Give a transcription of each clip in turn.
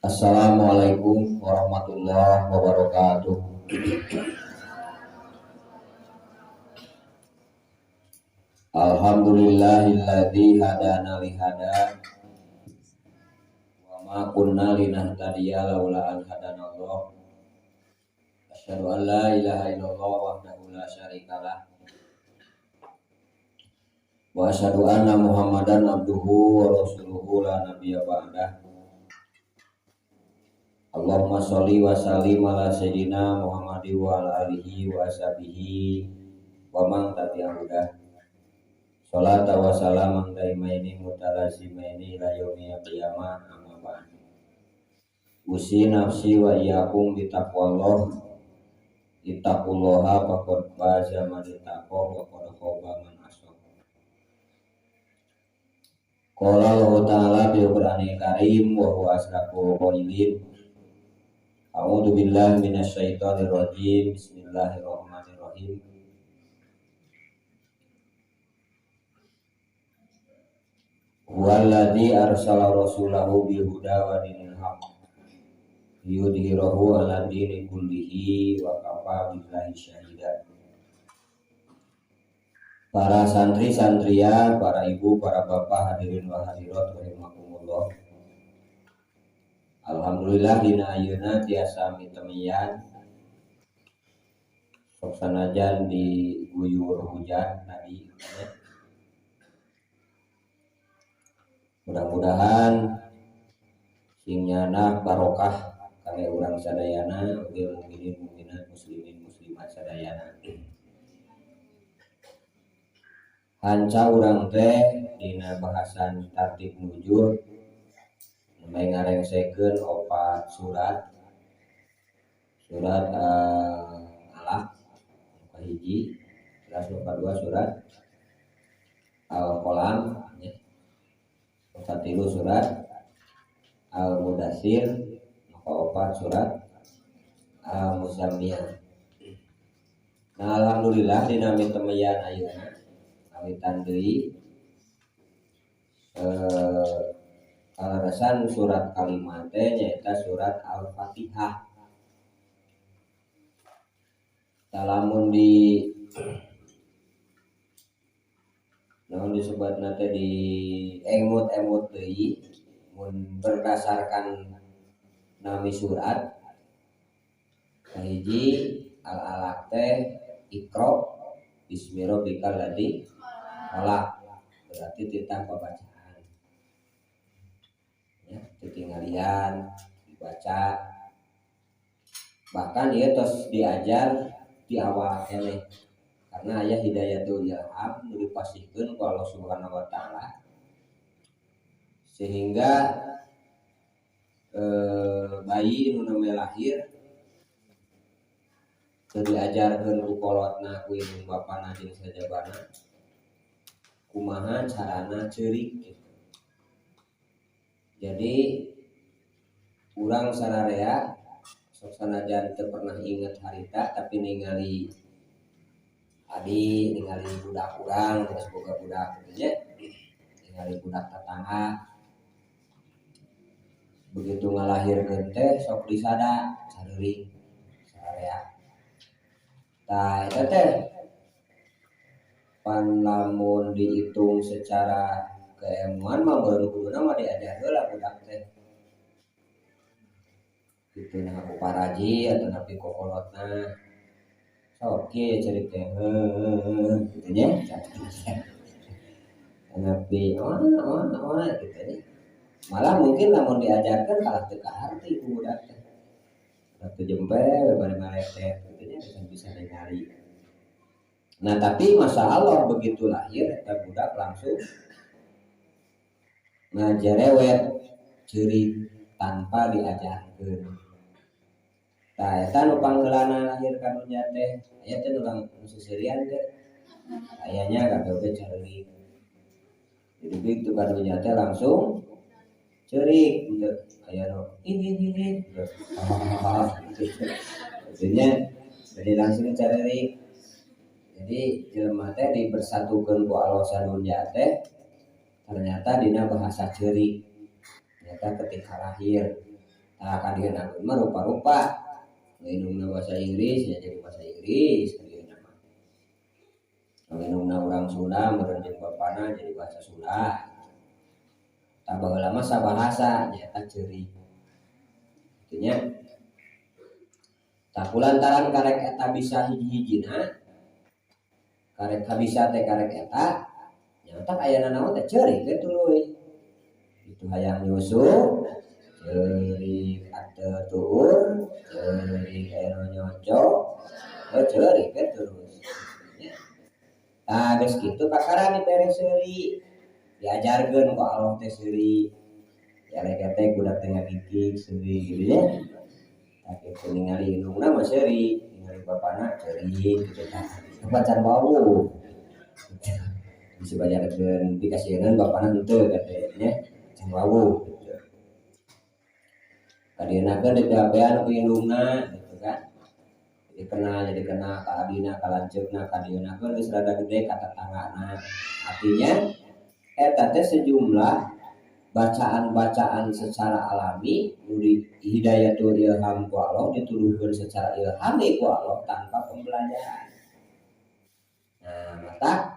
Assalamualaikum warahmatullahi wabarakatuh. Alhamdulillahilladzi hadana li hada wa ma kunna linahtadiya laula an hadanallah. Asyhadu an la ilaha illallah wahdahu la syarikalah wa asyhadu anna Muhammadan abduhu wa rasuluhu la nabiyya ba'dah. Allahumma sholli wa sallim ala sayyidina Muhammadin wa ala alihi wa ashabihi wa man tabi'ahu hudah. Salata wa salaman daimaini mutalazimaini ila yaumil qiyamah, amma ba'd. Usi nafsi wa iyyakum bitaqwallah. Ittaqullaha faqad faza man ittaqa wa qad khaba man asa. Qala Allahu ta'ala fil Qur'anil Karim wa huwa asdaqul qailin. A'udzu billahi minasyaitonir rajim. Bismillahirrahmanirrahim. Huwallazi arsala rasulahu bil huda wa dinil haqq liyudhhirahu 'ala dini kullihi wa kafa billahi syahida. Para santri santria, para ibu, para bapak, hadirin wa hadirat rahimakumullah. Alhamdulillah dina ayeuna tiasa mitemian sok sanajan diguyur hujan tadi. Mudah-mudahan sing nyanah barokah kangge urang sadayana, ugi mukminin mukminat, muslimin muslimat sadayana. Hanca urang teh dina bahasan tartib nujur nembe ngarengsekeun opat surat. Surat Al-Alaq kahiji, terus nu kadua surat Al-Qalam nya. Nu katilu surat Al-Mudatsir, nu kaopat surat Al-Muzammil. Nah, alhamdulillah dina mitemeyan ayeuna kawitan deui kaleresan surat kalimat teh nyaeta surat Al-Fatihah. Lamun di naon disebutna teh di emut-emut deui mun berdasarkan nami surat kahiji Al-Alaq teh Iqra bismi rabbikal ladzi khalaq, berarti titah pembacaan ya, titinggalian dibaca, bahkan ieu tos diajar di awal keneh karena aya hidayatul ilham nu dipasihkeun ku Allah Subhanahu wa taala sehingga bayi nu nembe lahir teu diajarkeun ku kolotna ku indung bapana jeung sajabana kumaha carana ceurik gitu. Jadi urang sararea sok sanajan teu pernah inget harita tapi ningali adi, ningali budak urang terus boga budak gitu nya, ningali budak tetangga begitu ngalahirkeun teh sok disada careuring sararea. Tah eta teh pan lamun dihitung secara keilmuan mah meureun kuduna mah diajar heula budak teh kitu nah ku paraji atau napi kokolotna sok kieu ceurik teh heuh kitu nya napi wah wah wah kitu nya. Malah mungkin lamun diajarkan kalah teu kaharti ku budak teh, budak teh jempe bari maretet kitu nya bisa ningali. Nah tapi masa Allah begitu lahir eta budak langsung ngajerewet ceurik tanpa diajarkeun. Tah eta nu pangheulana lahir ka dunya teh aya teh nu seuseurian teh ayanya kabeh oge ceurik. Jadi begitu ka dunya teh langsung ceurik gitu. Aya nu ih ih ih ih. Artinya jadi langsung ceurik. Jadi jelema teh dipersatukeun ku Allah sadunya teh ternyata dina bahasa ceurik. Ternyata ketika lahir. Tah ka dieu mah rupa-rupa. Indungna bahasa Inggris ya jadi bahasa Inggris ka dieu mah. Indungna urang Sunda meureun jeung bapana jadi bahasa Sunda. Tah baheula mah sabahasa nyaeta ceurik. Kitu nya. Tah kulantaran karek eta bisa hiji-hijina, karek kabisa teh karek eta, nyaeta aya nanaon teh ceurik we tuluy. Itu hayang nyusu ceurik ateu tuur ceurik aya nu nyocok ceurik we terus. Tah geus kitu kakara dibere seuri diajarkeun ku Allah teh seuri dialek teh budak teh ngagigig seuri gitu nya. Tah kitu ningali indungna mah seuri ningali bapana ceurik kitu tah pacan wawuh bisa bajarkeun dikasieun bapana henteu kate nya can wawuh gitu. Kadienakeun dipiapean ku indungna gitu kan. Jadi kenal ka adina ka lanceukna ka dienakeun geus rada gede ka tetanggana. Artinya eta teh sejumlah bacaan-bacaan secara alami nu hidayatul ilham ku Allah dituduhkeun secara ilhami ku Allah tanpa pembelajaran. Nah, mata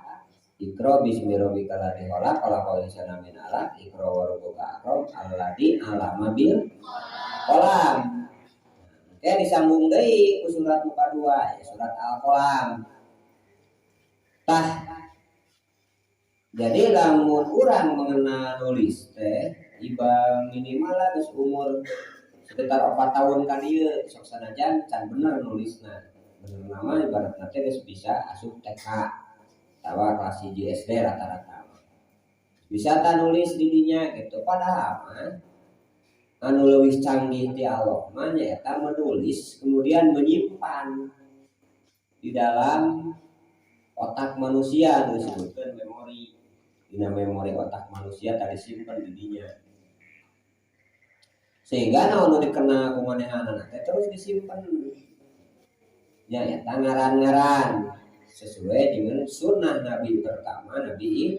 Iqra bismi rabbikal ladzi khalaq khalaqal insana min 'alaq iqra wa rabbuka akram alladzi 'allama bil qalam. Oke, disambung deui ku surat muka 2 ya, surat Al-Qalam. Tah jadi lamun urang mengenal nulis teh iba minimal lah geus umur sekitar 4 tahun ka dieu sok sanajan can bener nulisna. Bener nama ibaratna teh geus bisa asup TK atawa kelas 1 SD rata-rata. Bisa ta nulis di dinya gitu padahal mah anu leuwih canggih ti Allah mah nyaeta menulis kemudian menyimpan di dalam otak manusia nu disebutkeun memori. Dina memori otak manusia tadi simpen di dinya. Sehingga naon nu dikenal ku manehanana teh terus disimpen. Nya eta ngaran-ngaran sesuai dengan sunnah Nabi pertama Nabi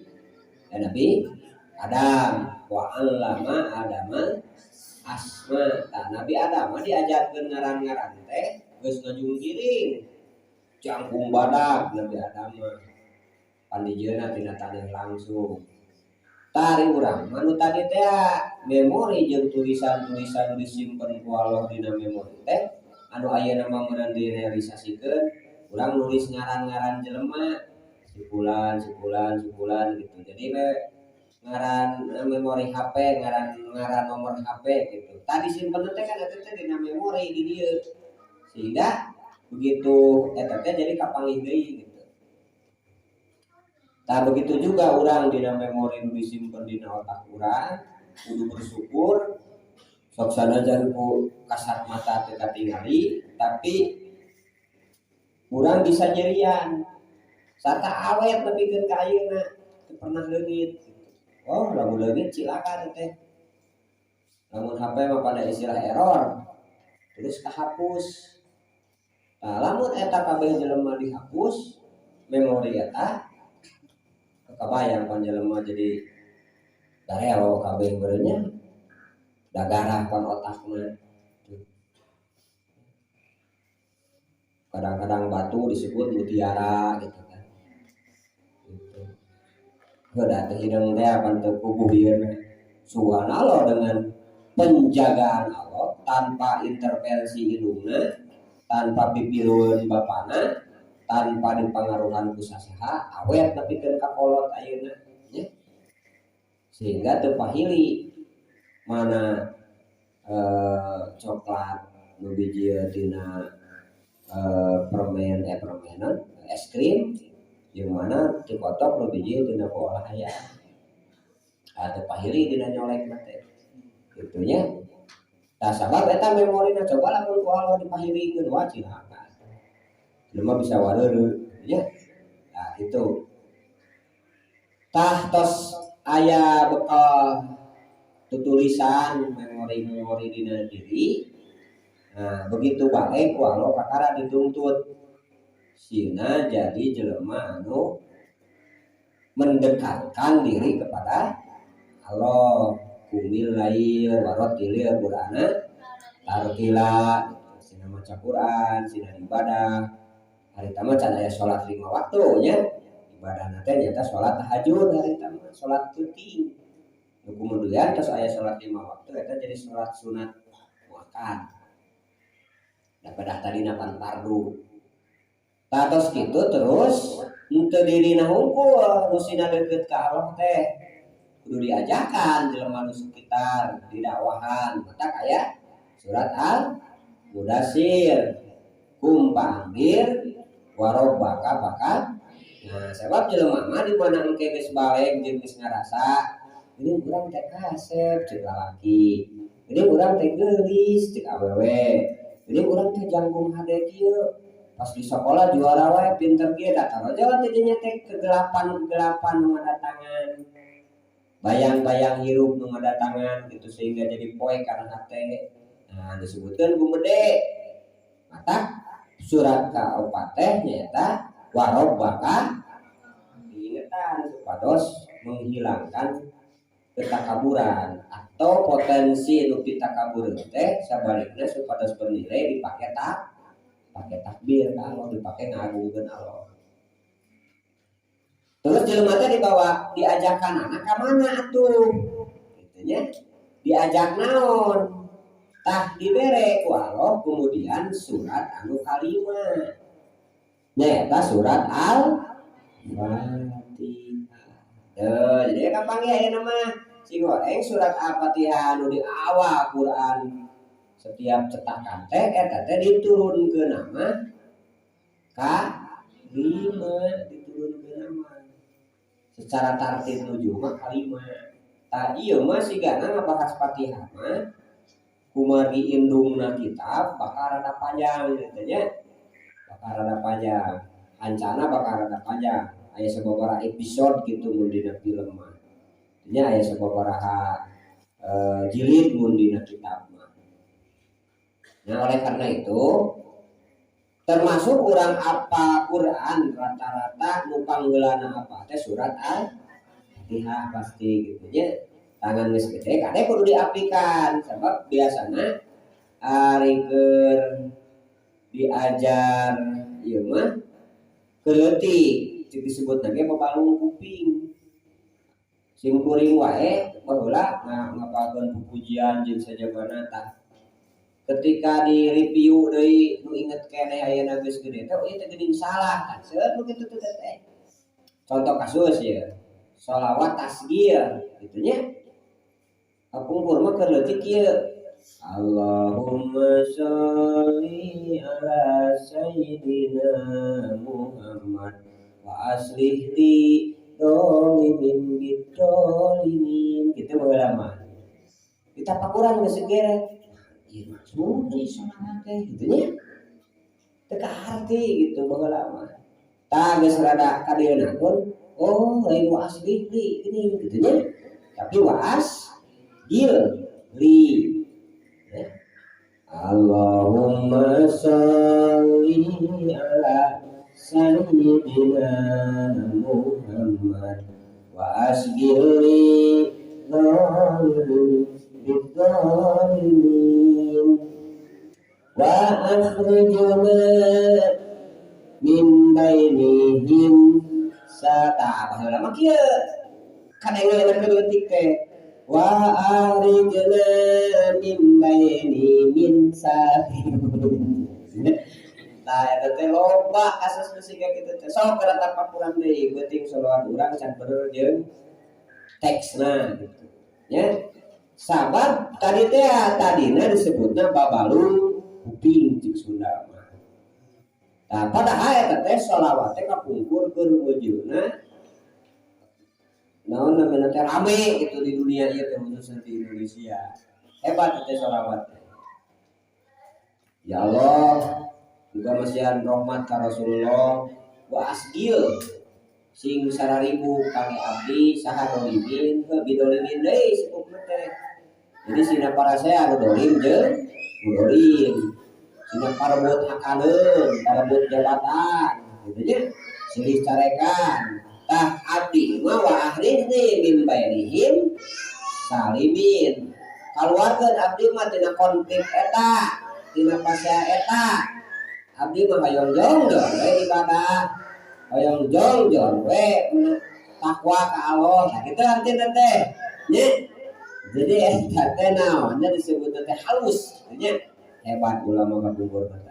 Adam wa 'allama Adama asma. Tah Nabi Adam mah diajarkeun ngaran-ngaran teh geus ngajungkiring jangkung badag Nabi Adam mah pandijieuna tina taneuh langsung. Tari urang mah nu tadi teh memori jeung tulisan-tulisan disimpen ku Allah dina memori teh anu ayeuna mah meureun direalisasikeun urang nulis ngaran-ngaran jelema sipulan sipulan sipulan gitu. Jadi we ngaran memori HP, ngaran nomor HP gitu. Tadi simpen teh kan eta teh dina memori di dieu. Sehingga begitu eta teh jadi kapanggih deui gitu. Tah begitu juga urang dina memori nu disimpen dina otak urang kudu bersyukur sok sanajan ku kasat mata teu katingali tapi urang bisa nyerian sarta awet nepikeun ka ayeuna teu pernah leungit. Oh, lamun leungit cilaka teh. Lamun HP mah pada istilah error terus kahapus. Nah, lamun eta kabeh jelema dihapus memori eta kabayang pan jelema jadi darelo kabeh meureunnya dagarah pan otakna. Kadang-kadang batu disebut mutiara gitu kan. Gitu. Heuda teh hideung teh pan teu puguh ieu mah. Subhanallah dengan penjagaan Allah tanpa intervensi indungna, tanpa pipilueun bapana, tanpa dipangaruhan ku sasaha, awet nepikeun ka kolot ayeuna nya. Sehingga teu pahili mana coklat nu bijieun tina permen permenan es krim jeung mana dikotok nu bijieun tina kuolah aya. Teu pahili dina nyolekna teh. Kitu nya. Tah sabab eta memorina coba lamun ku Allah dipahilikeun wah cilaka. Jelema bisa wareureuh nya. Nah kitu. Tah tos aya bekal tutulisan memori-memori dina diri. Nah, begitu bae ku Allah kakara dituntut sieuna jadi jelema anu mendekatkan diri kepada Allah. Kumil lail warotilil qur'ana Tartila sina maca Quran, sina ibadah. Harita mah can aya salat 5 waktu nya. Ibadahna teh nyaeta salat tahajud harita mah, salat peuting. Nu kemudian tos aya salat 5 waktu eta jadi salat sunat muakkad. Da pedah tadina pan fardu. Tah tos kitu terus henteu dirina hungkul nu sina deukeut ka Allah teh. Kudu diajakan jelema nu sekitar didakwahan matak aya surat Al-Mudassir kum panggir warobaka bakal. Nah sebab jelema mah di mana engke geus baleg jeung geus ngarasa ini urang teh kasep ceuk lalaki, ini urang teh geulis ceuk awewe, ini urang teh jangkung hade kieu pas di sekolah juara wae pinter kieu datang aja teh nya teh kegelapan-kegelapan nu ngadatangan, bayang-bayang hirup nu ngadatangan gitu sehingga jadi poek kana hate. Nah disebutkeun gumede mata surat ka-4 teh nyaeta warobaka diingetan supados menghilangkan ketakaburan atau potensi nu pitakabureun teh sabalikna supados bernilai dipake tak pakai takbir ka Allah, dipake ngagungkeun Allah. Terus jelema teh dibawa diajakan anak ka mana atuh? Kitu nya. Diajak naon? Tah dibere ku Allah kemudian surat anu kalima. Nyaeta surat Al-Fatihah. Tuh, jadi kapanggih ayeuna mah sing goreng surat Al-Fatihah anu di awal Quran setiap cetakan teh eta teh diturunkeun nama ka 5, diturunkeun nama secara tartib nuju mah kalima. Tah ieu mah sigana ngabahas Fatihah mah kumargi indungna kitab bakal rada panjang gitu nya, bakal rada panjang ancana, bakal rada panjang aya sababaraha episode gitu mun dina film mah nya, aya sababaraha jilid mun dina kitab mah. Nah oleh karena itu termasuk orang apa Quran rata-rata nu panggeulana apa teh surat Al-Fatihah pasti gitu nya. Tangan geus gede kade kudu diaplikan sebab biasana ari keur diajar ieu mah keleutik cik disebutna ge babalung kuping. Sing kuring wae baheula ngapalkeun pupujian jeung sajabana tah ketika di review deui nu inget keneh ayeuna geus gede teh ieu teh geuning salah kan seueur nu kitu teh teh. Contoh kasus ya sholawat tasgir gitu nya, kapungkur mah keur leutik kieu Allahumma sholli ala sayyidina Muhammad wa aslih li dolimin bidolimin gitu baheula mah. Ditapakuran geus segere ieu maksud deui sholawat teh gitu nya, teu kaharti gitu baheula mah. Tah geus rada kadieuna pun oh lain wa aslih li geuning gitu nya, tapi wa asgil li ya. Allahumma sholli ala sayyidina Muhammad wa asgil li dhalimin bidzalimin wa akhrijna min bainihim sata. Baheula mah kieu kadengeun keur leutik teh wa akhrijna min baini min sahin. Tah eta teh loba kasus nu siga kitu teh sok keur tapakuran deui beuting sholawat urang can bener jeung teksna gitu nya. Sabab tadi teh tadina disebutna babalung kuping cik Sunda mah. Tah padahal eta teh sholawat teh kapungkur keur wujudna naon namanya teh rame gitu di dunia ieu teh khususnya di Indonesia. Hebat teh sholawat teh. Ya Allah, juga masihan rahmat ka Rasulullah wa asgil sing sararibu kami abdi saha dolimin heuh bidolimin deui sebutna teh. Jadi sina parasea anu dolim jeung nu dolim. Sina parebut hakaneun, parebut jabatan gitu nya. Silih carekan. Tah abdi mah wa akhrijni min bainihim salimin. Kaluarkeun abdi mah tina konflik eta, tina pasea eta. Abdi mah hoyong jongjon we ibadah, hoyong jongjon we takwa ka Allah. Nah, kitu artina teh nya. Jadi eta teh naonnya disebut teh halus nya. Hebat ulama kapungkur mah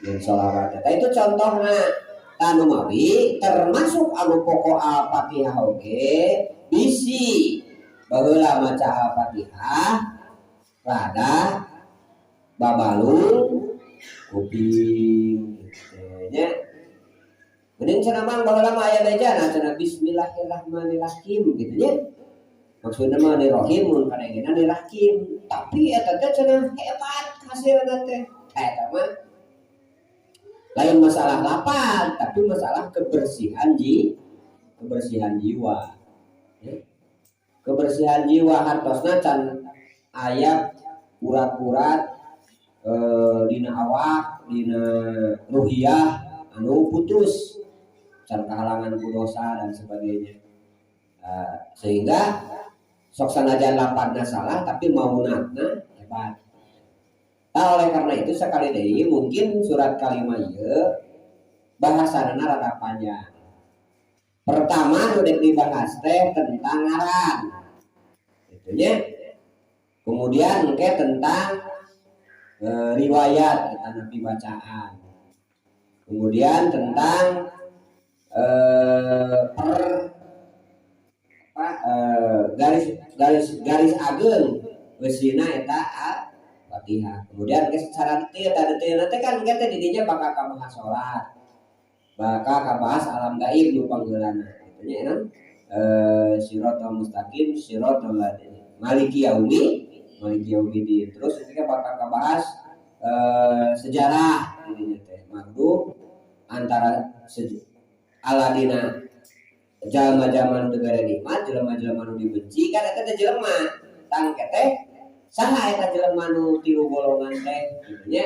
yen sholawat eta. Itu contohna. Tanu mawi termasuk anu pokok Al-Fatihah oge bisi baheula maca Al-Fatihah rada babalung kuping gitu nya. Mending cenah mang baheula mah aya bejana cenah bismillahirrahmanirrahim gitu nya. Maksudna mah nirahim mun kadangena nirahim, tapi eta teh cenah hebat hasilna teh. Eta mah lain masalah lapang, tapi masalah kebersihan jiwa ya. Kebersihan jiwa hartosna can aya urat-urat dina awak, dina ruhiyah anu putus can kahalangan ku dosa dan sebagainya. Sehingga sok sanajan lapangna salah tapi maunatna hebat. Nah, oleh karena itu sekali deui mungkin surat kalimah ieu bahasana rada panjang. Pertama nu dek dibahas teh tentang ngaran. Gitu nya. Kemudian engke tentang riwayat tentang nabi bacaan. Kemudian tentang per apa, garis garis garis ageng eusina eta Al-Fatihah. Kemudian ke secara detail, tadi detail nanti kan kita didinya bakal kabahas sholat, bakal kabahas alam gaib nu panggeulana. Gitu nya kan? Siratal mustaqim, siratal ladzina maliki yaumi, maliki yaumiddin. Terus nanti kan bakal kabahas sejarah didinya teh. Magdu antara aladina jalma-jalma nu dibere nikmat, jelema-jelema nu dibenci kan eta teh jelema. Tangke teh saha eta jelema nu tilu golongan teh gitu nya.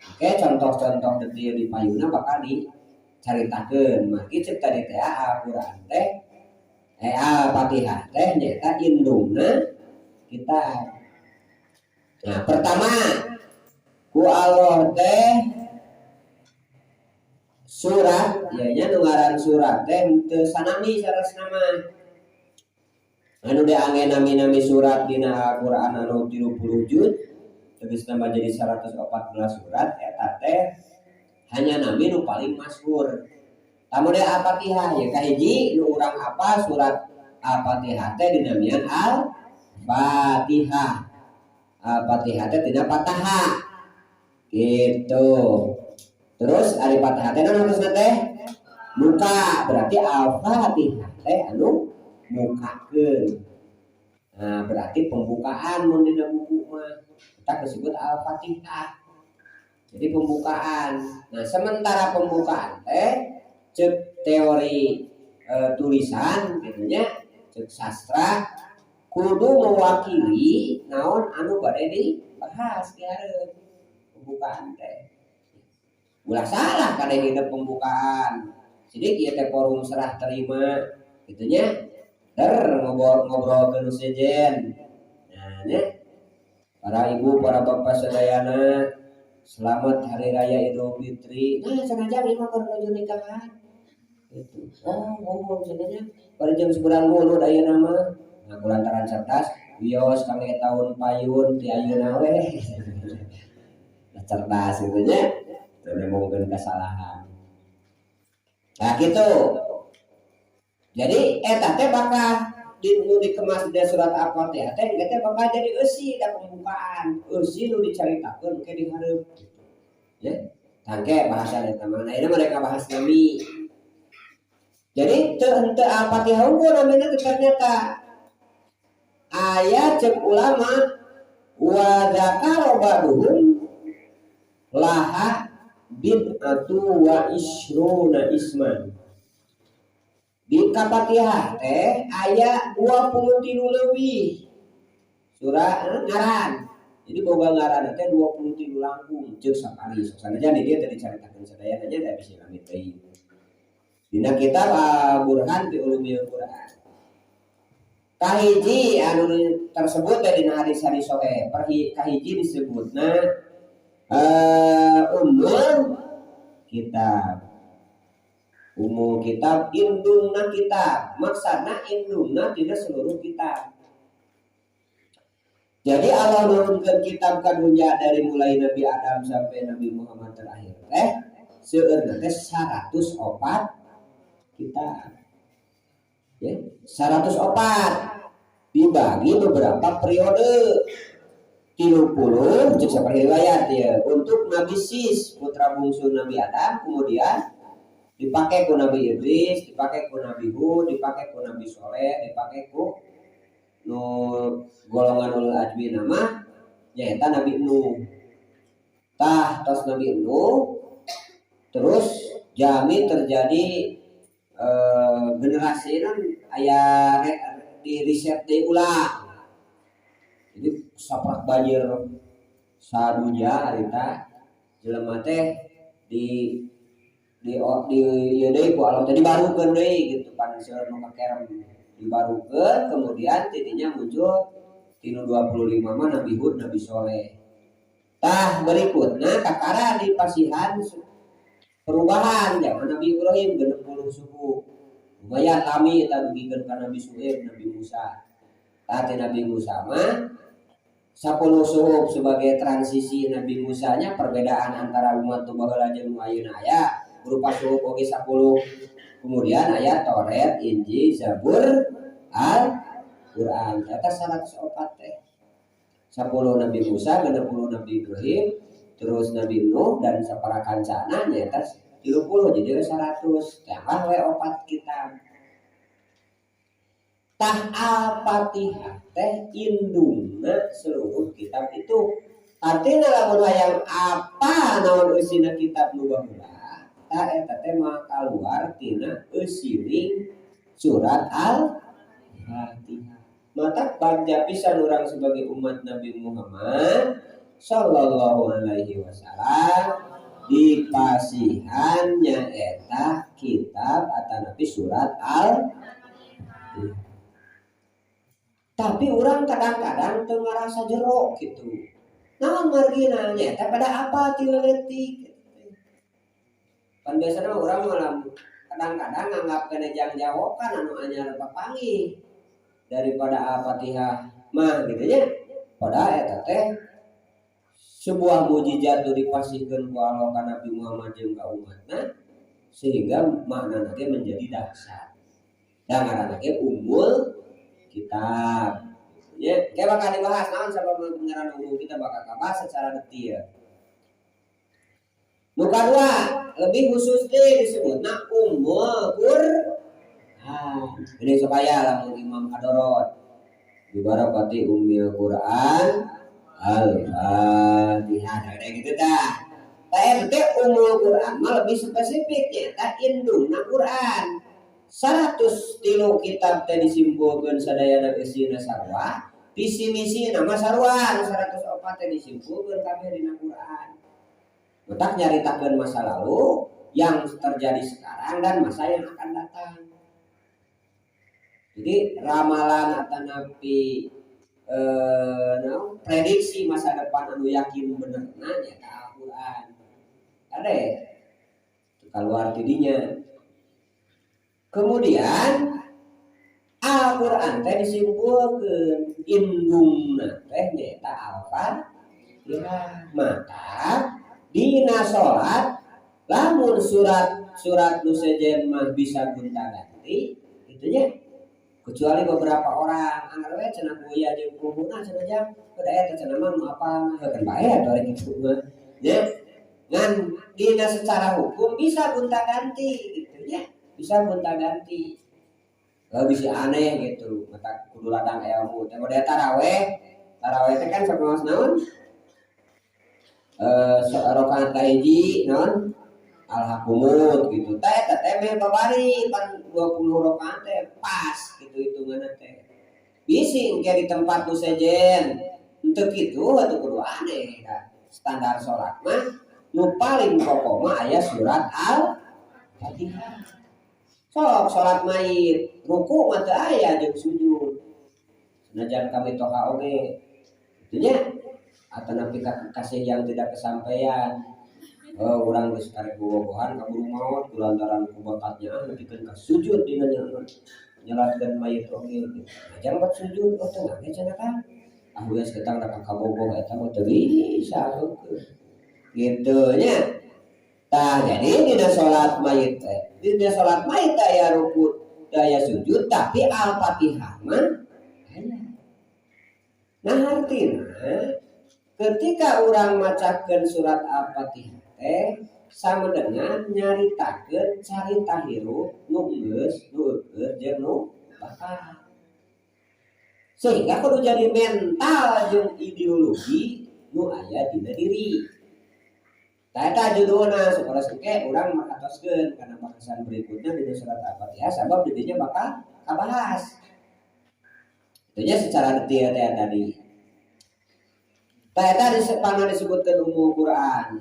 Oke, contoh-contoh detail di payuna bakal dicaritakeun. Maki cek tadi teh Al-Qur'an teh Al-Fatihah teh nyaeta indungna kita. Nah, pertama ku Allah teh surat ya nya, nu ngaran surat teh teu sanami sarasna mah. Anu diangge nami-nami surat dina Al-Qur'an anu 30 juz tegasna mah jadi 114 surat eta teh hanya nami nu paling masyhur. Tamu deh Al-Fatihah ya kahiji nu urang apa surat Al-Fatihah teh dinamian Al-Fatihah. Al-Fatihah teh tina fataha gitu. Terus ari fatahah teh naon hartosna teh? Muka, berarti Al-Fatihah teh anu mukakeun. Nah, berarti pembukaan mun dina buku mah kita disebut Al-Fatihah. Jadi pembukaan. Nah, sementara pembukaan teh cek teori tulisan gitu nya, cek sastra kudu mewakili naon anu bade dibahas di hareup pembukaan teh. Ulah salah kada hidup pembukaan. Jadi ieu teh forum serah terima gitu nya. Der ngobrol ngobrol ke nu sejen. Nah, nya. Para ibu, para bapak sadayana, selamat Hari Raya Idul Fitri. Nah, sengaja ieu mah keur nuju nikahan. Gitu. Oh, ngomong cenah pada jam 9 mulud ayeuna mah. Nah, kulantaran cerdas, wios kami tahun payun ti ayeuna we. Nah, cerdas gitu nya. Teu ngomongkeun kesalahan. Nah, gitu. Jadi eta teh bakal di nu dikemas di surat Al-Fatihah teh teh bakal jadi eusi da pembukaan. Eusi nu dicaritakeun ke di hareup. Ya. Tangke bahasa eta mah. Nah, ini mereka bahas nami. Jadi teu henteu Al-Fatihah unggul namina teh ternyata aya cek ulama wa dzakara ba'duhum laha bid'atu wa isruna isman. Di Fatihah teh aya 23 leuwih surah ngaran. Jadi boga ngaran teh 23 langkung ceuk sakali. Sok sanajan di dieu teh dicaritakeun sadayana nya da bisi lami teuing. Dina kitab Al-Burhan fi Ulumil Quran. Kahiji anu tersebut dari hadis-hadis soheh, kahiji disebutna ummul kitab. Ummul kitab, indungna kitab, maksudna indungna tidak seluruh kitab. Jadi Allah nurunkan kitab ka dunia dari mulai Nabi Adam sampai Nabi Muhammad terakhir teh seueurna teh 104 kitab. Ya, 104 dibagi beberapa periode. 30 cek seperti riwayat ya untuk Nabi Sis, putra bungsu Nabi Adam, kemudian dipakai ku Nabi Idris, dipakai ku Nabi Hud, dipakai ku Nabi Soleh, dipakai ku nu golongan ulul azmi nama nyaeta Nabi Nuh. Tah, tos Nabi Nuh terus jami terjadi generasi kan aya di riset deui ulang. Jadi saprak banjir sadunya harita jelema teh di ieu deui ku Allah teh dibarukeun deui gitu, pan seueur nu kakerem dibarukeun. Kemudian tidinya muncul tinu 25 mah Nabi Hud, Nabi Soleh. Tah, berikutnya kakara di pasihan perubahan zaman Nabi Ibrahim 60 suku, lumayan lami eta dugikeun ka Nabi Su'aib, Nabi Musa. Tah, Nabi Musa mah 10 suhuf sebagai transisi Nabi Musa-nya, perbedaan antara umat nu baheula jeung nu ayeuna aya berupa suhuf oge 10. Kemudian aya Taurat, Injil, Zabur, Al-Quran. Eta 104 teh 10 Nabi Musa, 60 Nabi Ibrahim, terus Nabi Nuh dan sapara kancana nyaeta 30, jadi 100 tambah we opat kitab. Tah, Al-Fatihah teh indungna seluruh kitab itu. Artinya lamun hayang apa naon eusina kitab nu baheula, tah eta teh mah kaluar tina eusining surat Al-Fatihah. Maka bagja pisan urang sebagai umat Nabi Muhammad Sallallahu Alaihi Wasallam dipasihan nyaeta kitab atanapi surat Al. Tapi orang kadang-kadang teu ngarasa jero gitu. Naon margina? Nyaeta pada apa ti leutik. Kan biasanya orang malam kadang-kadang nganggap kena jang jawokan anu anyar papanggih daripada Al-Fatihah mah gitu nya. Padahal eta teh sebuah mujizat nu dipasihkeun ku Allah ka Nabi Muhammad jeung ka umatna sehingga maknana ge menjadi dahsyat. Da ngaranna ge ummul kitab. Ya, kayak bakal dibahas naon sabab ngaran ummul kitab, bakal kabahas secara detail. Nu kadua, lebih khusus deh disebutna ummul Qur'an. Ini supaya lamun Imam Hadorot dibarakati ummil Quran Al-Fatihah kayak gitu dah. Tah, eta teh ummul Quran mah lebih spesifik, nyaeta indungna Quran. 103 kitab teh disimpulkeun sadayana eusina sarua, visi misi nama sarua, nu 104 teh disimpulkeun kabeh dina Quran. Matak nyaritakeun masa lalu, yang terjadi sekarang, dan masa yang akan datang. Jadi ramalan atanapi naon, prediksi masa depan anu yakin bener nyaeta Al-Qur'an. Kade keluar tidinya. Kemudian Al-Qur'an teh disimpulkeun indungna teh nyaeta Al-Fatihah. Maka dina salat lamun surat surat nu sejen mah bisa gonta-ganti gitu nya, kecuali beberapa orang anggar we cenah kuya jeung puhuna cenah jang kuda eta cenah mah nu apa heukeun bae atuh rek kitu mah nya. Ngan dina secara hukum bisa gonta-ganti gitu nya, bisa gonta-ganti. Kalau bisa aneh gitu, mata kudu ladang ilmu teh model taraweh. Taraweh teh kan sakumaha naon, rakaat kahiji naon, alhakumut gitu. Teh eta teh meh babari pan 20 rakaat teh pas gitu hitunganna teh. Bisi engke di tempat nu sejen henteu kitu atuh kudu aneh kan. Standar salat mah nu paling pokok mah aya surat Al-Fatihah. Sok salat mayit ruku mah teu aya jeung sujud. Senajan kami toha oge kitu nya, atau nepi ka kekasih yang tidak kesampaian. Oh, urang geus karek bobogohan kaburu maot kulantaran ku bakatnya nepikeun ka sujud dina nyolatkeun mayit oge gitu. Najan buat sujud, oh teu ngage cenah kan. Ah geus ketang da kabogoh eta mah teu bisa heukeun. Gitu nya. Tah, jadi dina salat mayit teh, dina salat mayit teh aya ruku, teh aya sujud, tapi Al-Fatihah mah aya. Nah, artina ketika urang macakeun surat Al-Fatihah teh sama dengan nyaritakeun carita hirup nu geus, nu eueuh jeung nu bakal. Sehingga kudu jadi mental jeung ideologi nu aya dina diri. Tah, eta judulna supaya engke urang makatoskeun kana bahasan berikutnya dina surat Al-Fatihah, sabab di dinya bakal kabahas. Itunya secara detail teh tadi. Tah, eta disepana disebutkeun Ummul Quran.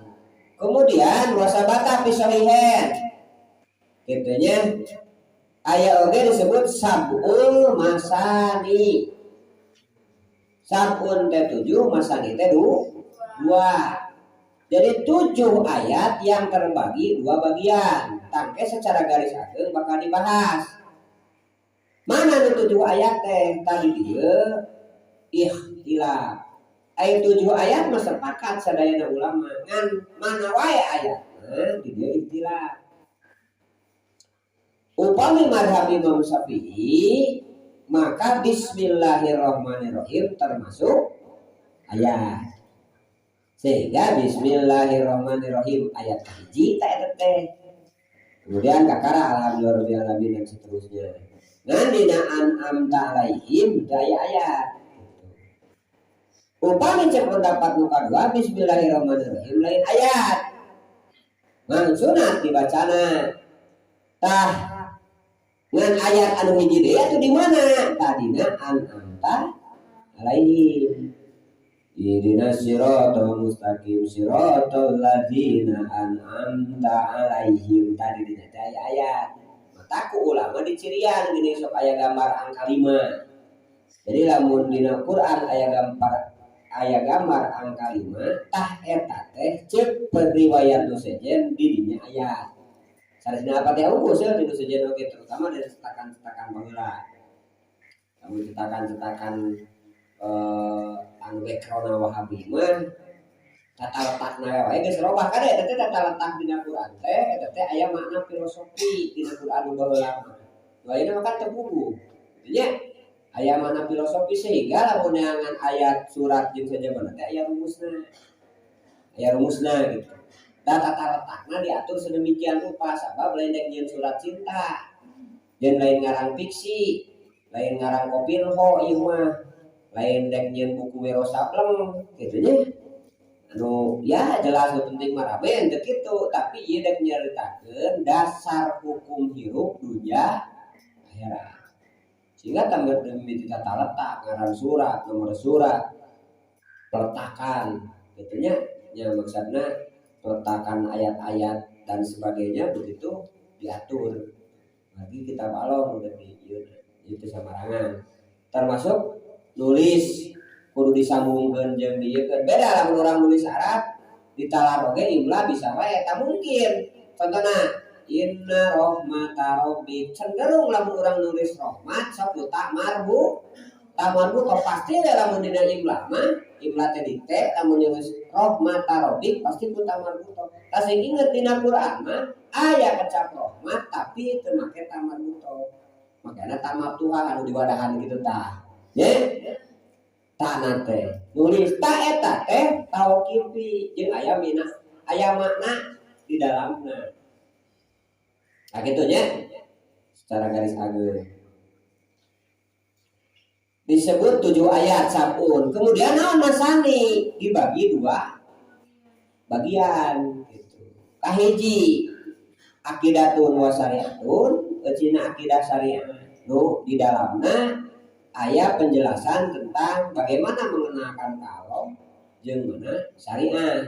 Kemudian wasabata fi sahihain. Kitu nya, aya oge disebut sab'ul masani. Sab'un teh 7, masani teh 2. Jadi 7 ayat yang terbagi 2 bagian. Tangke secara garis ageng bakal dibahas. Mana nu 7 ayat teh? Tadi dia ikhtilaf. Ayat 7 ayat mah sepakat sadayana ulama. Ngan mana wae ayat? Nah, di dia ikhtilaf. Upami madhab Imam Syafi'i, maka bismillahirrahmanirrahim termasuk ayat. Sehingga bismillahirrahmanirrahim ayat kahiji tak eta teh. Kemudian kakara alhamdulillah alamin dan seterusnya. Ngan dina an'amta alaihim daya ayat. Upami cek pendapat nu kadua bismillahirrahmanirrahim lain ayat. Ngan sunat dibacana. Tah, ngan ayat anu hiji deui atuh di mana? Tadina an'amta alaihim. Ihdinas siratal mustaqim siratal ladzina an'amta alaihim. Tadi dina teh aya ayat. Mata ku ulama dicirian gini sok aya gambar angka 5. Jadi lamun dina Quran aya gambar angka 5, tah eta teh ceuk periwayat nu sejen di dinya ayat. Sanesna apa teh unggul sih di nu sejen oge, terutama dari cetakan-cetakan baheula. Lamun cetakan-cetakan anu background Wahabi mah tata letakna wae geus robah kade eta teh. Tata letak dina Quran teh eta teh aya makna filosofi dina Quran nu baheula mah. Nu ayeuna mah kan teu puguh. Nya aya makna filosofi sehingga lamun neangan ayat surat jeung sajabana teh aya rumusna. Aya rumusna gitu. Da tata letakna diatur sedemikian rupa sabab lain dek nyieun surat cinta. Jeung lain ngarang fiksi, lain ngarang kopinho ieu mah. Lain dek nyieun buku Wiro Sableng kitu nya. Anu ya jelas nu penting mah rame teu kitu, tapi ieu dek nyaritakeun dasar hukum hirup dunya akhirat. Sehingga tambah demi tata letak, ngaran surat, nomor surat, peletakan gitu nya, nya maksudna peletakan ayat-ayat dan sebagainya begitu diatur. Lagi kitab along udah di ieu itu samarangan. Termasuk nulis kudu disambungkeun jeung dieukeun. Beda lamun urang nulis Arab ditalar oge imla bisa wae, tak mungkin. Contohna inna rahmata rabbik, cenderung lamun urang nulis rahmat sok tak marbu, tak marbu kok pasti we lamun dina imla mah imla teh dikte lamun nulis rahmata rabbik pasti ku ta marbuto. Tah, sing inget dina Quran mah aya kecap rahmat tapi teu make ta marbuto, makanya ta maftuhah anu diwadahan gitu tah nya. Tah teh nulis ta eta teh tauqifi jeung aya mina, aya makna di dalamna. Nah, gitu nya secara garis agung disebut 7 ayat sabun. Kemudian naon masani dibagi 2 bagian gitu. Kahiji akidatun wa syariatun, cina akidah syariah nu di dalamna aya penjelasan tentang bagaimana mengenalkan ka Allah jeung mana syariah.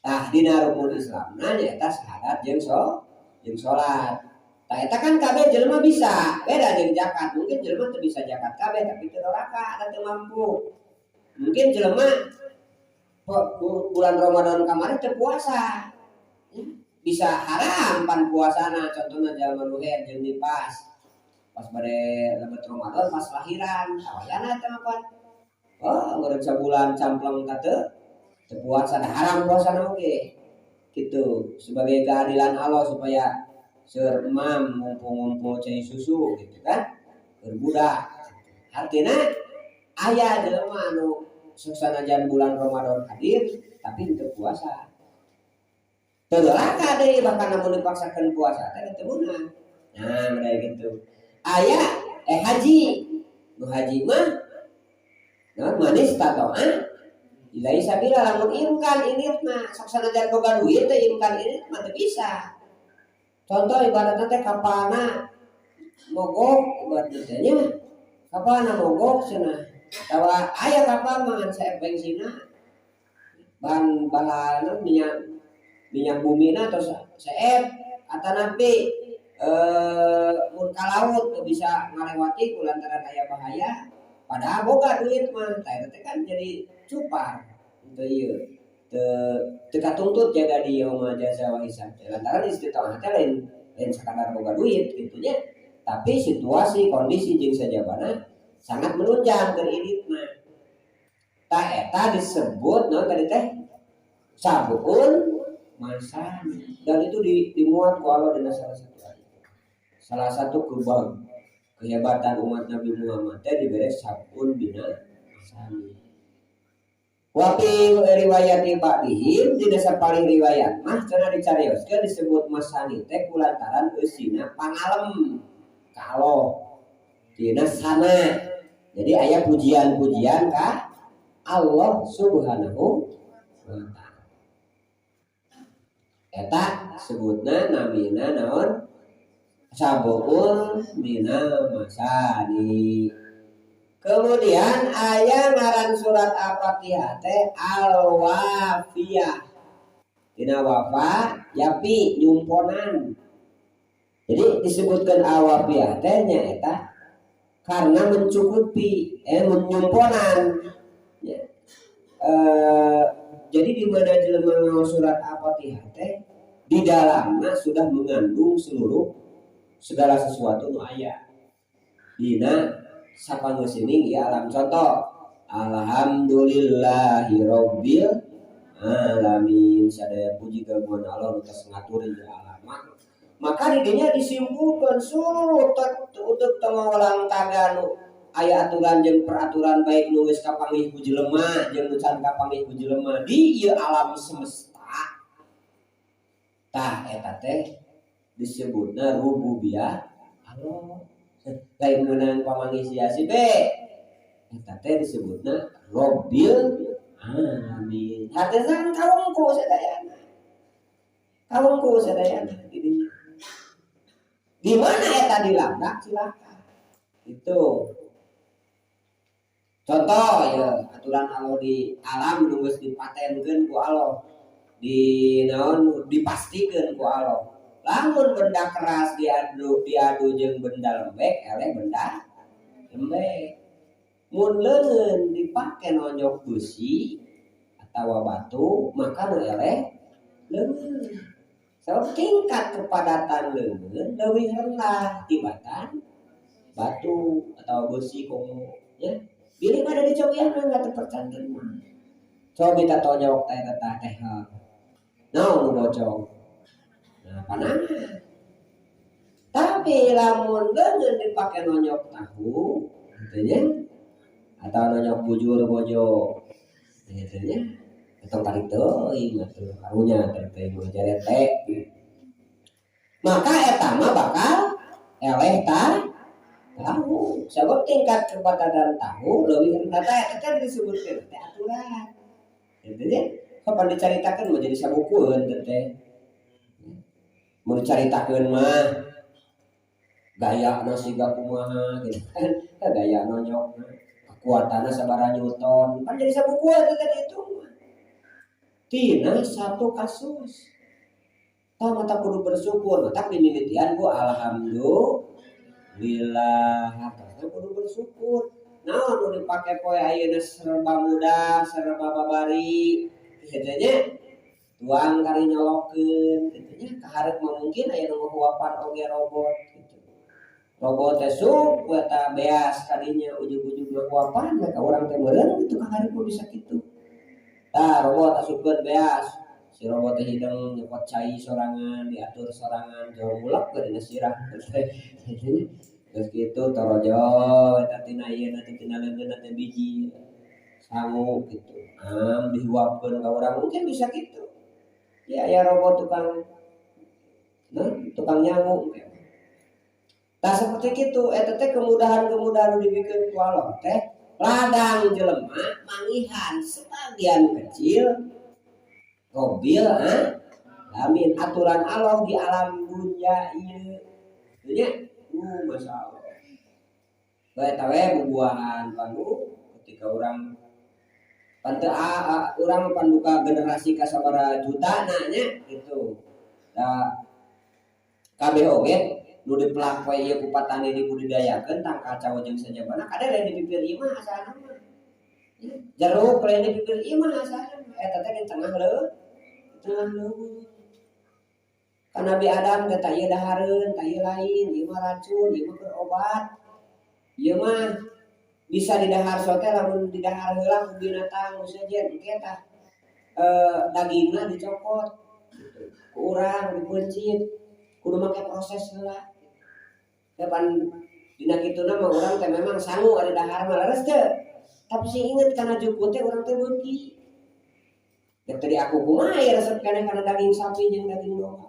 Tah, dina rukun Islamna nyaeta syahadat jeung salat. Tah, eta kan kabeh jelema bisa, beda jeung zakat. Mungkin jelema teu bisa zakat kabeh, tapi teu doraka, teu mampu. Mungkin jelema bulan Ramadan kemarin teu puasa. Ya, bisa haram pan puasana, contohna jalma nu haid jeung nifas. Pas bade lebet Ramadan, pas lahiran, tawayana eta mah pan. Oh, ngeureun sabulan campleng ta teu teu puasa, da haram puasana oge. Gitu, sebagai keadilan Allah supaya seur emam ngumpul-ngumpul cai susu gitu kan, keur budak. Artinya aya jelema anu sanajan bulan Ramadan hadir tapi teu puasa. Teu doraka deui, bahkan lamun dipaksakeun puasa teh teu meunang. Nah, mereka gitu. Aya haji. Nu haji mah naon, manis tatoa ilaihi sabila, lamun imkan ini mah sok sanajan boga duit teh imkan ini mah teu bisa. Contoh, ibaratnya teh kapalna mogok, ibaratnya teh nya kapalna mogok cenah. Atawa aya kapal mah ngan saep bensinna, bahan bahan minyak minyak bumi na atau seep atanapi mun ka laut teu bisa ngalewati ku lantaran aya bahaya, padahal boga duit mah. Tah, eta teh kan jadi cupar teu ieu, teu teu katuntut jaga di yaumul jaza wa hisab teh, lantaran istitoah teh lain lain sakadar boga duit gitu nya, tapi situasi kondisi jeung sajabana sangat menunjang keur indit mah. Tah, eta disebut naon tadi teh, sab'ul masani, dan itu dimuat ku Allah dina salah satu ayat. Salah satu kehebatan umat Nabi Muhammad teh diberi sab'un bina masani. Wa fi riwayati ba'dihim, dina sapalih riwayat mah cenah dicarioskeun disebut masani teh kulantaran eusina pangalem kalau dina sana. Jadi aya pujian-pujian ka Allah Subhanahu wa Ta'ala. Eta sebutna namina naon, sab'un minal masani. Kemudian aya ngaran surat Al-Fatihah teh Al-Wafiyah. Tina wafa yafi, nyumponan. Jadi disebutkan Al-Wafiyah teh nyaeta karena mencukupi, menyumponan. Ya. Jadi di mana jelema maos surat Al-Fatihah teh di dalamnya sudah mengandung seluruh segala sesuatu nu aya dina sapangeusining ya alam. Contoh, alhamdulillahirabbil alamin, sadaya puji kagungan Allah nu tos ngatur ieu alam. Maka di dinya disimpulkan seluruh untuk tengah taga nu aya aturan jeung peraturan, baik nu geus kapanggih ku jelema jeung nu can kapanggih ku jelema di ieu alam semesta. Tah, eta teh disebutna rububiyah Allah, lain menang pamanggih si A si B. Eta teh disebutna Robbil alamin. Hartosna kan kawungku sadayana, kawungku sadayana di di mana eta dilabrak silakan. Itu contoh ya, aturan Allah di alam nu geus dipatenkeun ku Allah, di naon, dipastikeun ku Allah. Lamun benda keras diadu diadu jeung benda lembek, eleh benda lembek. Mun leungeun dipake nonyok besi atau batu, maka nu eleh leungeun, sebab tingkat kepadatan leungeun leuwih rendah tibatan batu atau besi komo ya. Bilih pada dicobian mah nggak terpercanten mah. Coba kita tonjok teh teh teh, naon nu bocong? Nah, panangan. Tapi lamun leungeun dipake nonyok tahu gitu nya, atau nonyok bujur bojo gitu nya, atau tarik teuing atuh karunya, tarik teuing mah jarete, maka eta mah bakal eleh ta tahu, sebab tingkat kepadatan tahu lebih rendah. Teh eta teh disebutkeun teh aturan gitu nya. Kapan dicaritakeun mah jadi sabukueun teh. Mau dicaritakeun mah gaya nasi kumaha gitu kan, gaya nonyok kekuatannya sabaraha newton kan, jadi sabukuan tadi itu mah tina satu kasus. Tah mata kudu bersyukur, mata dimimitian ku alhamdulillah. Hartosna kudu bersyukur. Naon nu dipake poe ayeuna serba mudah, serba babari. Kitu nya. Tuang kari nyolokeun kitu nya, kaharep mah mungkin aya nu ngahuapan oge robot kitu. Robot teh sup we eta beas kadinya ujug-ujug ngahuapan we ka urang teh meureun kitu kaharep mah bisa kitu. Tah robot asupkeun beas, si robot teh hidung nyokot cai sorangan, diatur sorangan, jauh mulek we dina sirah. Geus kitu torojo eta tina ieu teh tina leungeunna teh biji sangu kitu. Am dihuapkeun ka urang mungkin bisa kitu. Ya aya robot tukang nah, tukang nyangu. Tah seperti kitu eta teh kemudahan-kemudahan nu dibikeun ku Allah teh ladang jelema mangihan sebagian kecil Robbil alamin aturan Allah di alam dunia ieu. Nya masya Allah. Bae eta we bubuahan panu ketika urang pan teu urang panduka generasi ka sabaraha juta nya gitu. Da kabeh oge nu dipelak we ieu ku patani dibudidayakeun tangkal cawo jeung sajabana kade lain di pipir ieu mah asalna mah. Jeruk lain di pipir ieu mah asalna eta teh di tengah leuweung. Tengah leuweung. Kan Nabi Adam teh tah ieu dahareun, tah ieu lain, ieu mah racun, ieu mah keur obat. Ieu mah bisa didahar sote lamun didahar heula ku binatang nu sejen engke tah dagingna dicokot gitu. Ku urang dipeuncit kudu make proses heula. Ya pan dina kituna mah urang teh memang sangu ari dahar mah leres teu. Tapi sing inget kana jukut teh urang teh beuki. Da tadi aku kumaha ya resep keneh kana daging sapi jeung daging domba.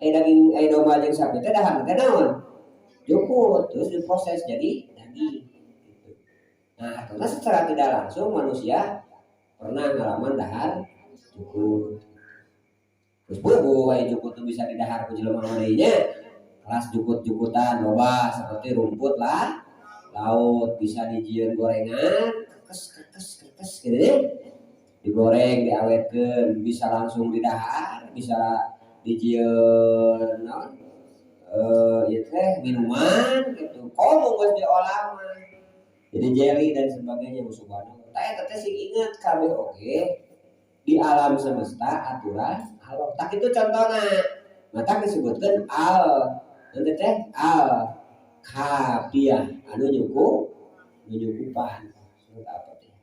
Daging domba jeung sapi teh dahar teh naon? Jukut terus diproses jadi daging. Nah, karena secara tidak langsung manusia pernah ngalaman dahar jukut. Terus bubu aya jukut tuh bisa didahar ku jelema mah deui nya. Kelas jukut-jukutan loba seperti rumput lah, laut bisa dijieun gorengan, kekes kekes kekes gitu ya. Digoreng, diawetkeun, bisa langsung didahar, bisa dijieun naon? Ieu teh minuman gitu. Komo geus diolah mah. Jadi jelly dan sebagainya subhanallah. Tah eta teh sing inget kabeh oge di alam semesta aturan Allah. Tah kitu contohna. Mata disebutkeun al nanti teh al kafiyah anu nyukup nyukupan. Surat apa teh?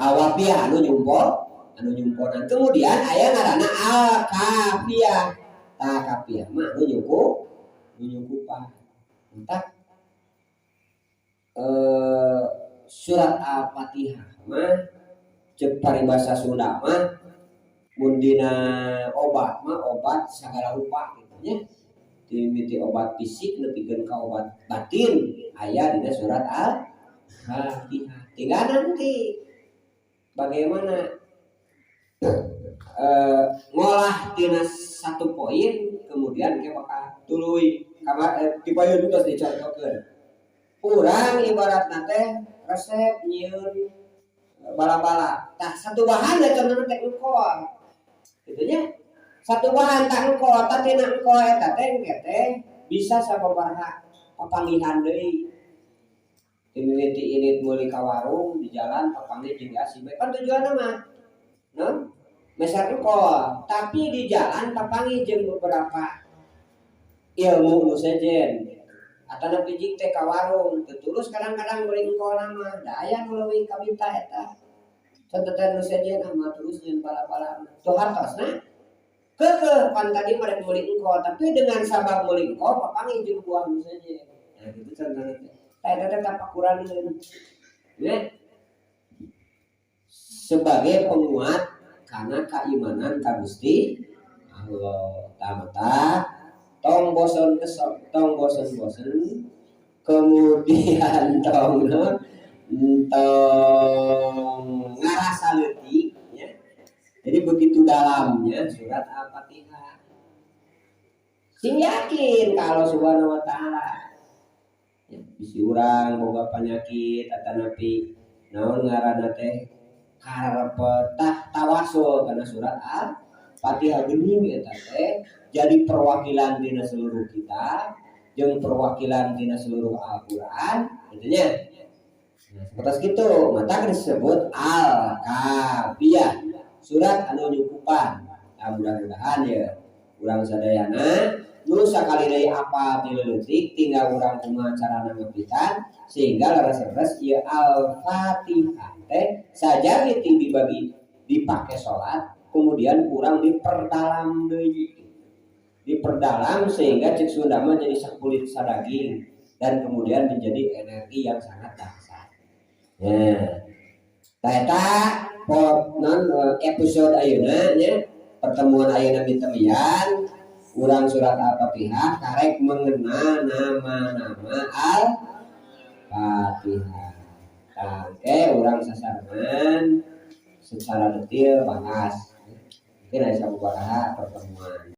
Awafiyah anu nyumpo anu nyumponan. Kemudian aya ngaranna al kafiyah. Tah kafiyah mah anu nyukup nyukupan. Entah surat Al-Fatihah mah cek paribasa Sunda mah mun dina obat mah obat sagala rupa gitu nya. Dimimiti obat fisik nepikeun ka obat batin aya dina surat Al-Fatihah. Tinggal nanti bagaimana ngolah tina satu poin kemudian ke bakal tuluy kamar dipayun terus dicontohkeun. Urang ibaratna teh resep nyieun bala-bala. Tah satu bahan da contohna teh engkol. Kitu nya. Satu bahan tah engkol, tah tina engkol eta teh engke teh bisa sababaraha papanggihan deui. Dimimiti init meuli ka warung di jalan papanggih jeung asi bae. Pan tujuanna mah naon? Meser engkol, tapi di jalan papanggih jeung beberapa ilmu nu sejen. Atana pijik teh ka warung, teu tulus kadang-kadang meuli engkol mah, da aya nu leuwih kabita eta. Contoh teh nu sejen ah mah tulus jeung bala-bala. Tuh hartosna keukeuh pan tadi mah rek meuli engkol, tapi dengan sabab meuli engkol papanggih jeung buah nu sejen. Nah kitu contohna teh. Tah eta teh tapakuran ya. Sebagai penguat karena keimanan ka Gusti Allah. Tah mata tong bosen kesok, tong bosen-bosen, kemudian tong tong ngarasa leutik ya. Jadi begitu dalamnya surat Al-Fatihah. Sing yakin kalau Subhanahu wa taala ya, bisi urang boga penyakit atanapi naon ngaranna teh karepetah tawasul kana surat Al-Fatihah. Fatihah geuning eta teh jadi perwakilan dina seluruh kitab jeung perwakilan dina seluruh Al-Qur'an gitu nya. Nah, seperti itu, maka disebut Al-Kafiyah, surat anu nyukupan. Nah, mudah-mudahan ya urang sadayana nu sakali deui apa ti leutik, tinggal urang kumaha carana ngepitan sehingga leres-leres ieu Al-Fatihah teh sajari dibagi dipakai sholat, kemudian kurang diperdalam deui, diperdalam sehingga cek Sunda mah jadi sakulit sadaging dan kemudian menjadi energi yang sangat dahsyat. Nah, eta non episode ayeuna nya, pertemuan ayeuna mitemian urang surat Al-Fatihah, karek mengenal nama-nama Al-Fatihah. Oke, urang sasarengan secara detail bahas. Mungkin ada pertemuan.